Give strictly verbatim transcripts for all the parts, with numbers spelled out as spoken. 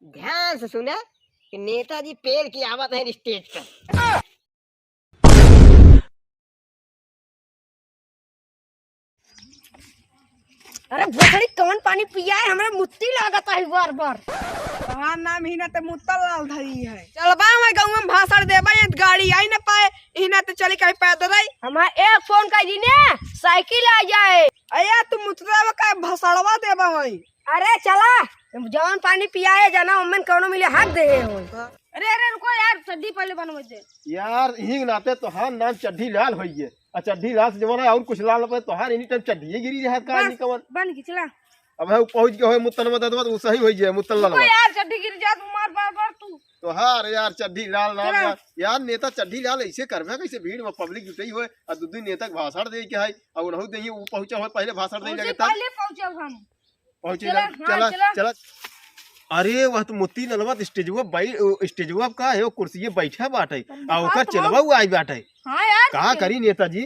ध्यान से सुना कि नेताजी पेल के आवत हैं स्टेज पर। अरे भोसड़ी, कौन पानी पिया है? हमरे मुत्ती लागत है बार बार। तोहार नाम ही ना ते मुत्ता लाल धरी है। चलबा हमें गाँव में भाषण देबा, ये गाड़ी आई ना पाए, ही ना ते चली कहीं पैदल आई। हमारे एक फोन कर दी ने, साइकिल आ जाए। अया तू मुत्ता का भाषणवा देबा वही। अरे चला, जौन पानी पिया है जाना, उम्मन कौनो मिले हाथ दे हो। अरे, अरे, रुको यार, चड्ढी पहले बनवे दे। यार, इही के नाते तोहार नाम चड्ढी लाल होइए। आ चड्ढी लाल से जमाना और कुछ लाल न पड़े, तोहार एनी टाइम चड्ढिए गिरी रहत का बस, आदमी कवन। बन गई, चला। अब है, उ पहुँच गए होए मुत्तन में ददवा, तो उ सही होई जाए, मुत्तन रुको लाल। यार, चड्ढी गिर जात, मार बार बार तू। तोहार यार चड्ढी लाल नाम चला। यार, यार, नेता चड्ढी लाल ऐसे करबे कैसे? भीड़ में पब्लिक जुटई होए, आ दू दू नेता के भाषण दे के है, और उनहु दे उ पहुँचा होए, पहले भाषण दे उनसे लगे तब। पहले पहुँचब हम। पहुँचे चला, जा, हाँ, चला, चला। चला। अरे, वह तो मोती लालवा तो स्टेजवा बाई-, ओ, स्टेजवा का है, वो कुर्सी बैठा बाटे। हम आ, ओकर दिखात चेलवा हूँ। उ आई बाटे। हाँ यार, का के- करी नेताजी?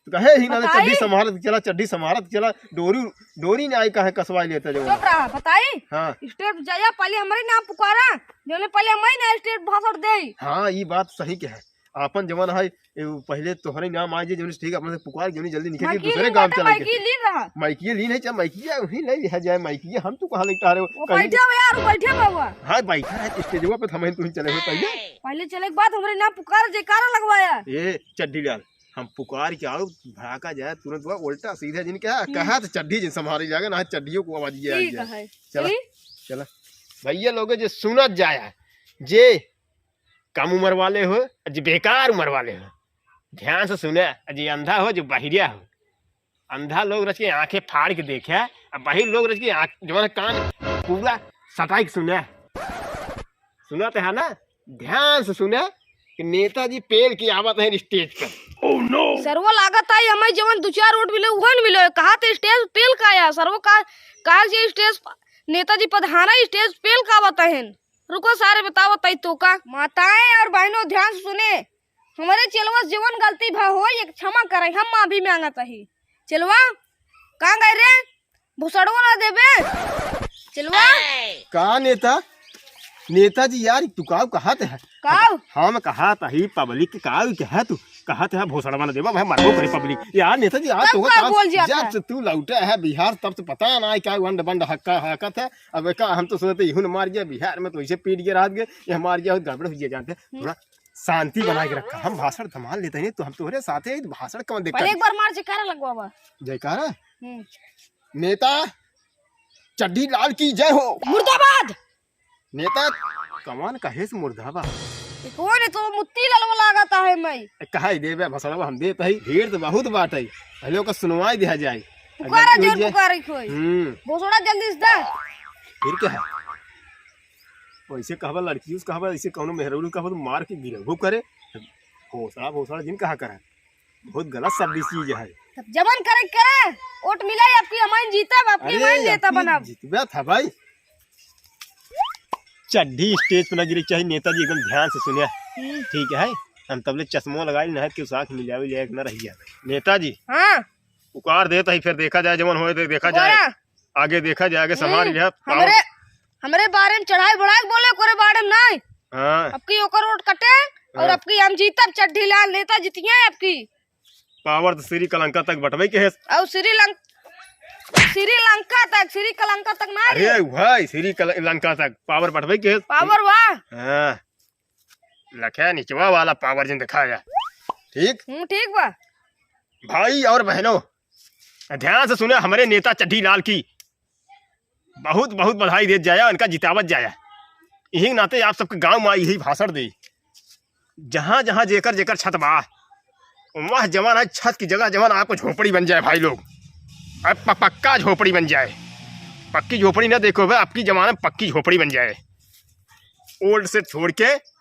तो कहे ही ना, बताई। चड्ढी संभारत चला, चड्ढी संभारत चला, डोरी, डोरी ना आई, काहे कसवाई लेता जो। चुप रहा, बताई। हाँ। स्टेज जाया, पहले हमरे नाम पुकारा, जोने पहले मैं ना स्टेज भाषण दे। हाँ, ई बात सही के है। आपन जवन है, ए, उ पहिले तोहरे नाम आ जाए, जौन ठीक, अपने से पुकार, जौन जल्दी निकल के माइकिए दूसरे लीन गांव बाटे, चला माइकिए जाए। लीन रहा। माइकिए लीन है, चाहे माइकिए वहीं ले लिया जाए, माइकिए हम तो कहाँ लेटा रहे हो? वो कहीं बैठे हुए यार, वो बैठे हुआ हुआ। हाँ, बैठा है, स्टेजवा पे थमे तुम चले हुए पहिले। पहिले चले के बाद हमरे नाम पुकार, जयकारा लगवाया। ए, चड्ढी लाल, हम पुकार के आओ, भड़ाका जाए, तुरंत हुआ, उल्टा सीधा जिन क्या, हम्म। कहा तो चड्ढी जिन संभारी जाएगा, ना चड्ढियों को आवाज ये आ ठीक जाए। है। चला, चली? चला। भैया लोग, जे सुनत जाया, जे कम उम्र वाले हो, जे बेकार उम्र वाले हो, ध्यान से सुने, जे अंधा हो, जे बहिरिया हो। अंधा लोग रच के आंखें फाड़ के देखे, अब बहिर लोग रच के आंख, जो है कान पूरा सटाई के सुने। सुनत है ना, ध्यान से सुने कि नेताजी पेल के आवत है स्टेज पर। सरवा लागत आई, हमें जवन दो चार वोट मिले, उहन मिले। कहा थे स्टेज पेल का आया? सरवा का, कहा जे स्टेज प-, नेताजी पधारा, स्टेज पेल का आवत है? रुको सारे, बतावत आई तो का। माताएं और बहनों, ध्यान से सुने, हमरे चेलवा से जवन गलती भा होई, एक क्षमा करे, हम माफी मांगत ही। चेलवा, कहाँ गए रे? भुसड़वा ना देबे? चेलवा। का नेता? नेताजी यार, तू काऊ कहत है? काऊ? हम कहत ही पब्लिक के काऊ कहे तू? कहत है भोसड़वा ना देबा, भाई मरबो करे पब्लिक। यार नेताजी, आज तब तो का काम बोल जाता जब है? से तू लौटे है बिहार, तब से पता ना है क्या वंड बंड हक्का हकत है। अब का हम तो सुनते इहुन मार गया, बिहार में तो इसे पीट गया, रात गए, ये मार गया, गड़बड़ हो गया जानते। हम्म। थोड़ा शांति बना के रखा। हम भाषण थमा लेते हैं, तो हम तोहरे साथे ही भाषण कौन देखा पहले एक बार मार जयकारा लगवावा। जयकारा? हम्म। नेता चड्ढी लाल की जय हो। मुर्दाबाद। नेता कमान कहे से मुर्दाबाद? ये कौन है? तो मुत्ती लाल वाला लागत है मैं। ए, कहा ही देबे भसड़वा, हम देत ही। भीड़ तो बहुत बात है, पहले ओकर सुनवाई दिया जाए। पुकारा अगर जोर कोई जे- पुकारे कोई। हम्म। भोसड़ा जल्दी से दा। फिर क्या है? वैसे कहबा लड़की से कहबा, ऐसे कौनो मेहरारू कहबा तो मार के गिरबो करे। भोसड़ा, भोसड़ा जिन कहा करे। बहुत गलत शब्द इस चीज है। तब जवन करे करे, वोट मिले, आपकी हमाइन जीतब, आपकी अरे, हमाइन नेता आपकी बनब। जितबे था भाई। चड्ढी स्टेज पे ना गिरे चाही, नेताजी एकदम ध्यान से सुनिया। हम्म। ठीक है, हम तबले चश्मो लगाई, नहत के उसाख मिलावे जाए, ना रहिया। नेताजी। हाँ। पुकार देत ही, फिर देखा जाए, जवन होए, दे-, देखा जाए। बोला। आगे देखा जाए, आगे संभाल हम्म, लिया, पावर हमरे, हमरे बारे में चढ़ाई बढ़ाई के बोले, ओकरे बारे में नहीं। हाँ। अब की ओकर वोट कटे और हाँ। अब की हम जीतब, चड्ढी लाल नेता जीतिए अब की। पावर तो श्री कलंका तक बटवे के है। और श्री लंक-, श्री लंका तक, श्री कलंका तक ना अरे रे। भाई, श्री कल-, लंका तक पावर बटवे के है। पावर वाह। हाँ। लखे निचवा वाला पावर जिन दिखाया। ठीक? हम्म, ठीक बा। भाई और बहनों, ध्यान से सुने, हमरे नेता चड्ढी लाल की बहुत, बहुत बधाई देत जाया, उनका जितावत जाया। यही नाते आप सबके गांव में आई, यही भाषण दे। जहाँ, जहाँ जेकर, जेकर छत बा, वह जवान आज छत की जगह जवान आपको झोपड़ी बन जाए भाई लोग। अब प-, पक्का झोपड़ी बन जाए। पक्की झोपड़ी ना देखो बे, आपकी जवान में पक्की झोपड़ी बन जाए। ओल्ड से छोड़ के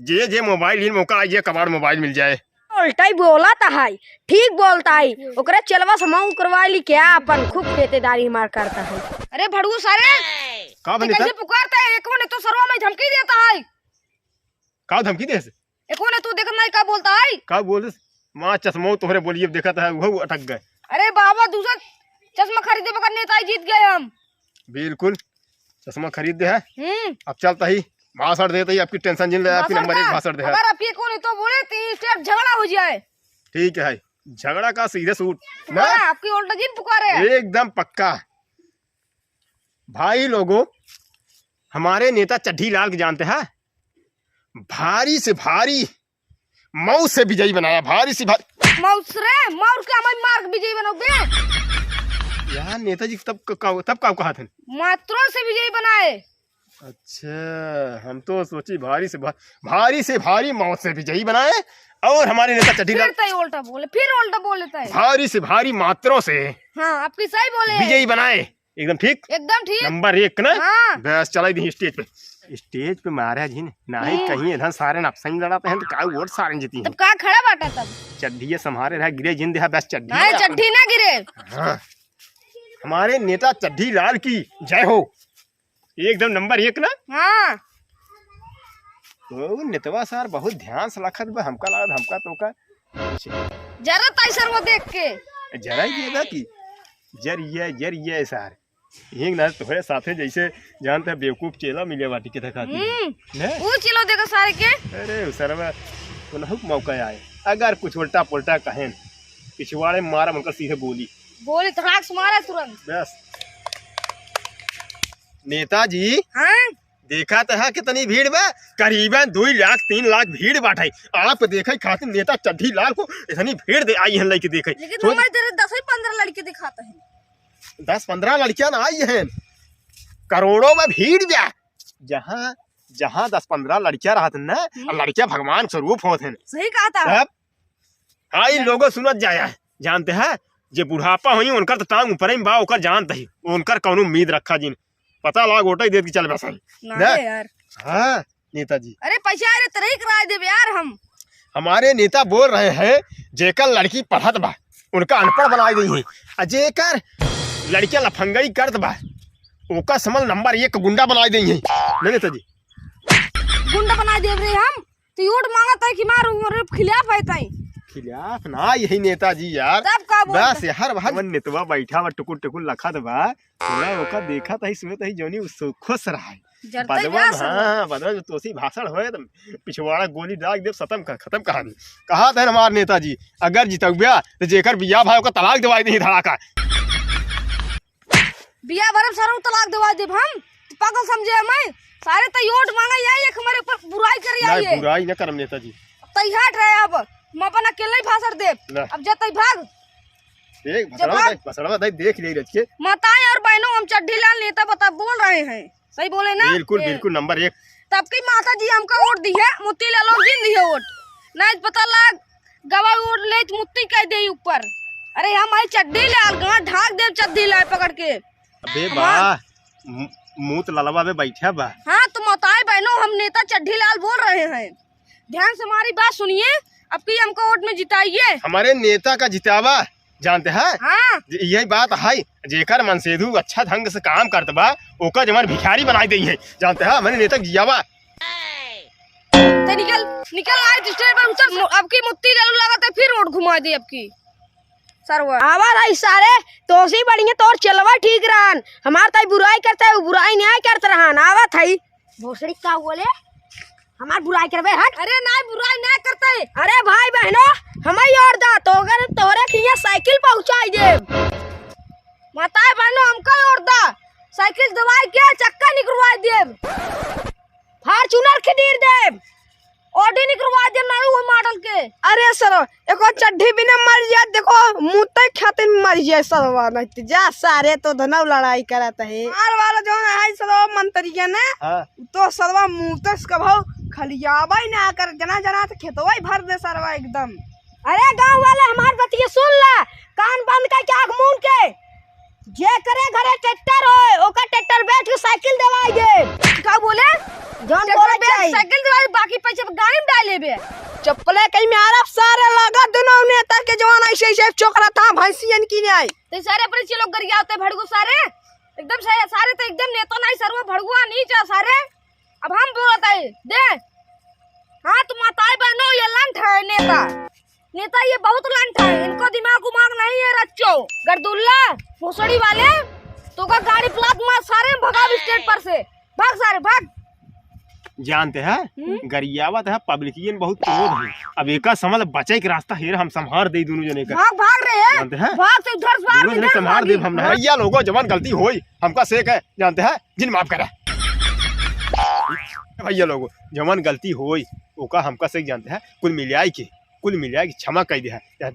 जे, जे मोबाइल इन मौका आई, जे कबाड़ मोबाइल मिल जाए। उल्टा ही बोलत है, ठीक बोलत है। ओकरे चेलवा से मांग करवा ली क्या अपन, खूब खेतेदारी मार करता है। अरे भड़ुआ सारे, का ते बनिता? कैसे पुकारता है? एको ने तो सरवा में धमकी देता है। का धमकी दे से? एको ने तू देखत नहीं का बोलता है? का बोलिस? माँ चश्मो तोहरे बोलिए देखत है, वो अटक गए। अरे बाबा, दूसरा चश्मा खरीदे बगैर नेताजी जीत गए हम। बिल्कुल। चश्मा खरीद दे है। हम्म। अब चलता ही भाषण देते ही, आपकी tension जिन ले, आपकी भाषण number एक का? भाषण दे है। अगर आपकी कौन है तो बोले, तीन step झगड़ा हो जाए। ठीक है, झगड़ा का सीधे सूट ना? हाँ, आपकी उल्टा जिन पुकारे। एकदम पक्का। भाई लोगों, हमारे नेता चड्ढी लाल के जानते हैं, भारी से भारी मौत से विजयी बनाया, भारी से भारी। मौत से रे, मौत के हमारी मार के विजयी बनोगे। यार नेताजी तब क-, का, तब का कहा थे? मात्रों से विजयी बनाए। अच्छा, हम तो सोची भारी से भा-, भारी से भारी मौत से विजयी बनाए और हमारे नेता चड्ढी फिर लाल तय उल्टा बोले, फिर उल्टा बोले तय। भारी से भारी मात्रों से हाँ, आपकी सही बोले। विजयी बनाए। एकदम ठीक? एकदम ठीक। Number एक ना? हाँ। बस चलाई दी stage पे। Stage पे मारा जिन, नाही हम्म। कहीं इधर सारे नपसई लड़ाते हैं तो का वोट सारे जीती हैं। तब का खड़ा बाटा तब? चड्ढी ये संभारे रहा, गिरे जिन देहा, बस चड्ढी नहीं, वाला। चड्ढी ना गिरे। हाँ। हमारे नेता चड्ढी लाल की जय हो। एकदम number एक ना? हाँ। ओ नेतवा सार बहुत ध्यान से लखत बा, हमका लागत हमका तो का जरा ताई सर वो देख के। जरा ही देगा कि जरिए, जरिए सार। एक ना तोहरे साथे जैसे जानते हैं बेवकूफ चेला मिले बाटी के देखा थी। हम्म। ने? वो चेलो देखो सारे के। अरे उ सरवा, उनहु के मौका आए। अगर कुछ उल्टा पुल्टा कहें, पिछवाड़े मारा उनका सीधे गोली। गोली धड़ाक से मारा तुरंत। बस। नेताजी, हाँ? देखा तो है कितनी भीड़ बा, करीबन दो लाख तीन लाख भीड़ बाटे। आप देखे खातिर नेता चड्ढी लाल को इतनी भीड़ दे आई है लेके देखे। लेकिन सोच हमारे तेरे दस ही पन्द्रह लड़के दिखाते हैं। दस पन्द्रह लड़कियां ना आई हैं, करोड़ों में भीड़ बा। जहाँ, जहाँ दस पन्द्रह लड़कियां रहत न, हम्म। लड़कियां भगवान स्वरूप होत हैं। सही कहा था। तब हाँ, इन लोगों सुनत जाया है, जानते हैं, जे बुढ़ापा होई, उनकर तो टांग ऊपर ही बा, ओकर जानत ही, उनकर कौनो उम्मीद रखा जिन। पता लाग ओटा ही देत कि चल बस ही। ना ना? रे यार। हाँ, नेताजी। अरे पैसा, अरे तरही कराए देबे यार हम। हमारे नेता बोल रहे हैं, जेकर लड़की पढ़त बा, उनका अनपढ़ बनाए देई हैं। आ जेकर लड़किया लफंगई करत बा, ओका समझ number एक गुंडा बनाए देई हैं। नहीं नेताजी। गुंडा बनाए देब रे हम। तो वोट मांगत है कि मार उमर खिलाफ है तई। खिलाफ ना, यही नेताजी यार। तब का बोलत बस है? यार, वहाँ जवन नेतवा बैठा बा, टुकुर टुकुर लखत बा, थोड़ा ओका देखत ही, सुनत ही, जौनी उ सु-, खुश रहा है। जरते बदवा, बस हाँ, बदवा जो तोसी भाषण होए, तो पिछवाड़ा गोली डाल दे, खत्म कर, खत्म कहानी। कहा था हमार नेताजी, अगर जितौब्या, तो जेकर बियाह भाई ओका तलाक दिवाई दे धड़ाका। बियाह भरम सारा तलाक दिवा देब हम। तू पागल समझे हमें? सारे तो वोट मांगा आई है, एक हमारे ऊपर बुराई करे आई नहीं, है। बुराई ना करम नेताजी। तई हट रहे अब, हम अपन अकेले ही भाषण देब। ना। अब जा तई भाग। देख, जब भसड़वा भाग। दे, भसड़वा दे, देख ले रच के। माताएं और बहनों, हम चड्ढी लाल नेता बता बोल रहे हैं, सही बोले ना? बिल्कुल, ये। बिल्कुल, number एक। तब की माता जी हमका वोट दी है, मोतीलाल जी दी है वोट। नहीं पता लाग गवा वोट लेत मुत्ती कह दे ऊपर। अरे हम आई चड्ढी लाल, गांठ ढाक देब चड्ढी लाल पकड़ के। अबे हमार बा, मु-, मूत ललवा में बैठा बा। हाँ, तो माताएं बहनों, हम नेता चड्ढी लाल बोल रहे हैं, ध्यान से हमारी बात सुनिए, अब की हमको वोट में जिताइए। हमारे नेता का जितावा, जानते हैं? हाँ। जे यही बात है, जेकर मनसेधु अच्छा ढंग से काम करत बा, ओकर जवन भिखारी बनाई देई है, जानते हैं? हमारे नेता जियावा। ते निकल, निकल आए तो stage पर उतर। मु-, अब की मुत्ती लालू लागत है, फिर वोट घुमा दे अब की। सरवा। आवा रही सारे, तोसी बढ़िया तोर चलवा ठीक रहन। हमार ताई बुराई करता है, वो बुराई न्याय करत रहन। आवत है। भोसड़ी का बोले? हमार बुराई करबे, हट। अरे नाई, बुराई ना करता है। अरे भाई बहनों, हमें वोट दा, तो अगर तोहरे खिया साइकिल पहुंचाई देब। माताएं बहनों, हमका वोट दा, साइकिल दवाई के चक्का निकलवाई देब। Fortuner खरीद देब, Audi निकलवा देब, नया वो model के। अरे सर, एको चड्ढी बिना मर जाए, देखो, मुत्ते खातिर मर जाए सरवा, नहीं तो जा सारे तो धनव लड़ाई करत है। मार वाला जौन है सरवा मंत्रिया ने, हाँ। तो सरवा मुत्ते से कभो खलियाबे ना कर, जना जना तो खेतवा ही भर दे सरवा एकदम। अरे गांव वाले हमार बतिया सुन ला, कान बंद करके आँख मूंद के। जेकरे घरे ट्रैक्टर होए, ओकर ट्रैक्टर बेच के साइकिल देवाई दे। का बोले? जौन ट्रैक्टर बोले बेच चाही। साइकिल देवाई, बाकी पैसे गाड़ी में डाल लेबे। चप्पले कहीं में आरब सारे लगा दुनो नेता के जवान ऐसे ऐसे चोकरा था भैंसियन की न्याय। ते सारे अपने चलो गरिया होते भड़गू सारे। एकदम सारे, सारे तो एकदम नेता नहीं सरवा भड़गुआ नीच है सारे। अब हम बोलत है, दे। हाँ, तो माताएं बहनों, ये लंठ है नेता। नेता ये बहुत लंठ है, इनको दिमाग उमाग नहीं है रच्चो। गर्दुल्ला, भोसड़ी वाले। तोका गाड़ी प्लाट मार सारे, भगाब स्टेट पर से। भाग सारे, भाग। जानते हैं, हम्म? गरियावत है, पब्लिकियन बहुत क्रोध है। अब एका समझ बचे के रास्ता हेर, हम संभार दे दोनों जने का। भाग, भाग रे। जानते हैं? भाग से उधर से भाग, दोनों जने इधर से संभार भाग। दे हम। भैया लोगो, जवन गलती होई, हमका से कह, जानते हैं, जिन माफ करे। भैया लोगो, जवन गलती होई, ओका हमका से, जानते हैं, कुल मिलियाई के, कुल मिलियाई के क्षमा कह दे है।